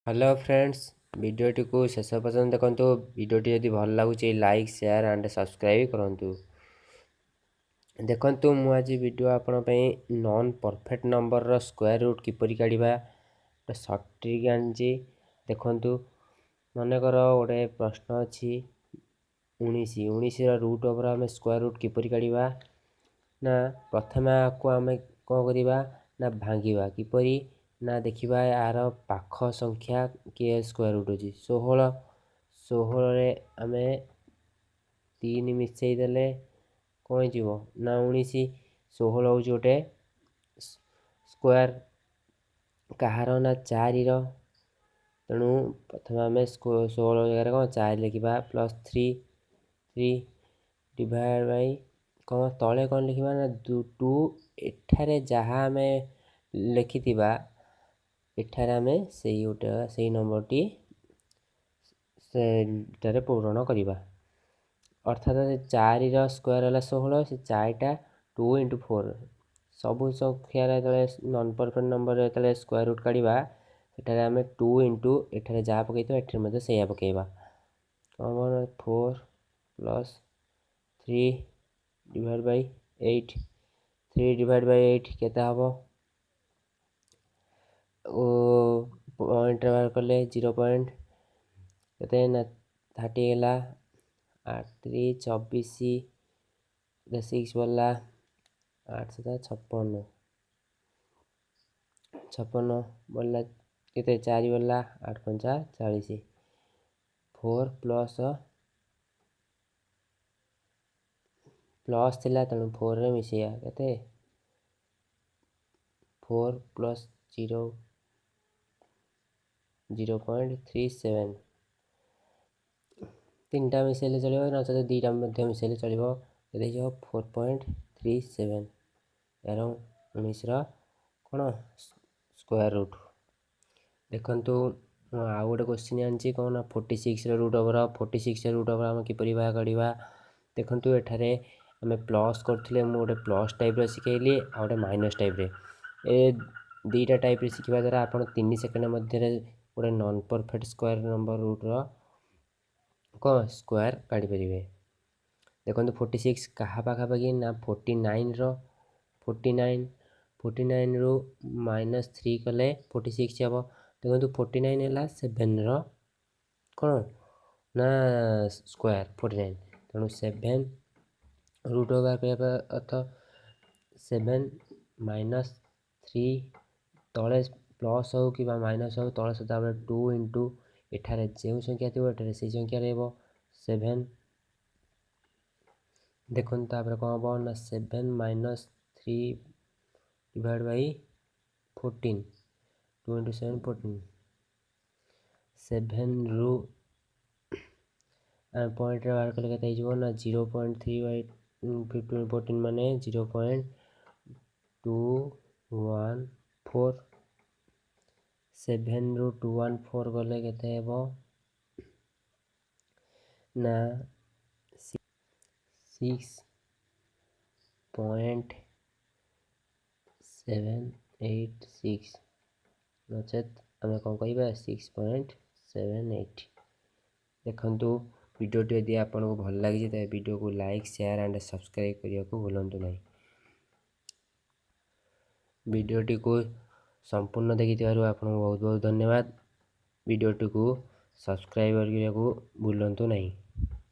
Hello friends, ଭିଡ଼ିଓଟିକୁ ଶେଷ ପର୍ଯ୍ୟନ୍ତ ଦେଖନ୍ତୁ। ଭିଡ଼ିଓଟି ଯଦି ଭଲ ଲାଗୁଛି, ଲାଇକ୍, ସେୟାର ଆଣ୍ଡ ସବସ୍କ୍ରାଇବ୍ କରନ୍ତୁ। ଦେଖନ୍ତୁ, ମୁଁ ଆଜି ଭିଡ଼ିଓ ଆପଣଙ୍କ ପାଇଁ ନନ୍ ପରଫେକ୍ଟ ନମ୍ବରର ସ୍କୋୟାର ରୁଟ୍ କିପରି କାଢ଼ିବା ଗୋଟେ ସର୍ଟ ଟ୍ରିକ୍ ଆଣିଛି। ଦେଖନ୍ତୁ, ମନେକର ଗୋଟେ ପ୍ରଶ୍ନ ଅଛି 19। 19ର ରୁଟ୍ ଓଭର ଆମେ ସ୍କୋୟାର ରୁଟ୍ କିପରି କାଢ଼ିବା ନା, ପ୍ରଥମେ ଆକୁ ଆମେ କ'ଣ କରିବା ନା ଭାଙ୍ଗିବା। କିପରି ନା, ଦେଖିବା ଏହାର ପାଖ ସଂଖ୍ୟା କିଏ ସ୍କୋୟାର ରୁଟ୍ ଅଛି। 16। 16ରେ ଆମେ 3 ମିଶାଇ ଦେଲେ କ'ଣ ହେଇଯିବ ନା 19। 16 ହେଉଛି ଗୋଟେ ସ୍କୋୟାର କାହାର ନା 4ର। ତେଣୁ ପ୍ରଥମେ ଆମେ 16 ଜାଗାରେ କ'ଣ 4 ଲେଖିବା, ପ୍ଲସ୍ 3, 3 ଡିଭାଇଡ଼ ବାଇ କ'ଣ, ତଳେ କ'ଣ ଲେଖିବା ନା 2। ଏଠାରେ ଯାହା ଆମେ ଲେଖିଥିବା, ଏଠାରେ ଆମେ ସେଇ ଗୋଟେ ସେଇ ନମ୍ବରଟି ସେଠାରେ ପୂରଣ କରିବା। ଅର୍ଥାତ ସେ 4ର ସ୍କୋୟାର ହେଲା 16, ସେ 4ଟା 2 ଇଣ୍ଟୁ 4। ସବୁ ସଂଖ୍ୟାର ଯେତେବେଳେ ନନ୍ ପରଫେକ୍ଟ ନମ୍ବର ଯେତେବେଳେ ସ୍କୋୟାର ରୁଟ୍ କାଢ଼ିବା, ସେଠାରେ ଆମେ 2 ଇଣ୍ଟୁ ଏଠାରେ ଯାହା ପକାଇଥିବା ଏଠାରେ ମଧ୍ୟ ସେଇଆ ପକାଇବା। କ'ଣ ହେବ? 4 plus 3 divide Bai 8। 3 divide Bai 8 କେତେ ହେବ? ଓ ପଏଣ୍ଟରେ ବାହାର କଲେ 0 ପଏଣ୍ଟ କେତେ ନା 30 ହେଲା। 8 3 24, 6 ବଳିଲା, 8 7 56, 56 ବଳିଲା କେତେ? 4 ବଳିଲା, 8 ପଞ୍ଚା 40। 4 ପ୍ଲସ୍, ପ୍ଲସ୍ ଥିଲା ତେଣୁ 4ରେ ମିଶାଇବା। କେତେ? 4 ପ୍ଲସ୍ 0, 0.37। 3ଟା ମିଶାଇଲେ ଚଳିବ, ନଚେତ 2ଟା ମଧ୍ୟ ମିଶାଇଲେ ଚଳିବ। କେତେ ହେଇଯିବ? 4.37। ଏହାର 19ର କ'ଣ ସ୍କୋୟାର ରୁଟ୍। ଦେଖନ୍ତୁ, ମୁଁ ଆଉ ଗୋଟେ କୋଶ୍ଚିନ୍ ଆଣିଛି। କ'ଣ ନା 46ର ରୁଟ୍ ଓଭର। 46ର ରୁଟ୍ ଓଭର ଆମେ କିପରି ବାହାର କରିବା? ଦେଖନ୍ତୁ, ଏଠାରେ ଆମେ ପ୍ଲସ୍ କରୁଥିଲେ, ମୁଁ ଗୋଟେ ପ୍ଲସ୍ ଟାଇପ୍ର ଶିଖେଇଲି ଆଉ ଗୋଟେ ମାଇନସ୍ ଟାଇପ୍ରେ। ଏ 2ଟା ଟାଇପ୍ରେ ଶିଖିବା ଦ୍ୱାରା ଆପଣ 3 ସେକେଣ୍ଡ ମଧ୍ୟରେ ଗୋଟେ ନନ୍ ପରଫେକ୍ଟ ସ୍କୋୟାର ନମ୍ବର ରୁଟ୍ର କ'ଣ ସ୍କୋୟାର କାଢ଼ିପାରିବେ। ଦେଖନ୍ତୁ, 46 କାହା ପାଖାପାଖି ନା 49ର। 49, 49ରୁ ମାଇନସ୍ 3 କଲେ 46 ହେବ। ଦେଖନ୍ତୁ, 49 ହେଲା 7ର କ'ଣ ନା ସ୍କୋୟାର 49। ତେଣୁ 7 ରୁଟ୍ ବାହାର କରିବା ଅର୍ଥ 7 ମାଇନସ୍ 3। ତଳେ ପ୍ଲସ୍ ହେଉ କିମ୍ବା ମାଇନସ୍ ହେଉ, ତଳେ ସଦାବେଳେ 2 ଇଣ୍ଟୁ ଏଠାରେ ଯେଉଁ ସଂଖ୍ୟା ଥିବ ଏଠାରେ ସେଇ ସଂଖ୍ୟା ରହିବ, 7। ଦେଖନ୍ତୁ, ତାପରେ କ'ଣ ହେବ ନା 7 ମାଇନସ୍ 3 ଡିଭାଇଡ଼ ବାଇ 14, 2 ଇଣ୍ଟୁ 7 14। 7ରୁ ଆମେ ପଏଣ୍ଟରେ ବାହାର କଲେ କେତେ ହେଇଯିବ ନା 0.3 ବାଇ 15, 14 ମାନେ 0.214। 7ରୁ 214 ଗଲେ କେତେ ହେବ ନା 6.786, ନଚେତ୍ ଆମେ କ'ଣ କହିବା 6.78। ଦେଖନ୍ତୁ, ଭିଡ଼ିଓଟି ଯଦି ଆପଣଙ୍କୁ ଭଲ ଲାଗିଛି, ତେବେ ଭିଡ଼ିଓକୁ ଲାଇକ୍, ସେୟାର ଆଣ୍ଡ ସବସ୍କ୍ରାଇବ୍ କରିବାକୁ ଭୁଲନ୍ତୁ ନାହିଁ। ଭିଡ଼ିଓଟିକୁ ସମ୍ପୂର୍ଣ୍ଣ ଦେଖିଥିବାରୁ ଆପଣଙ୍କୁ ବହୁତ ବହୁତ ଧନ୍ୟବାଦ। ଭିଡ଼ିଓଟିକୁ ସବସ୍କ୍ରାଇବ୍ କରିବାକୁ ଭୁଲନ୍ତୁ ନାହିଁ।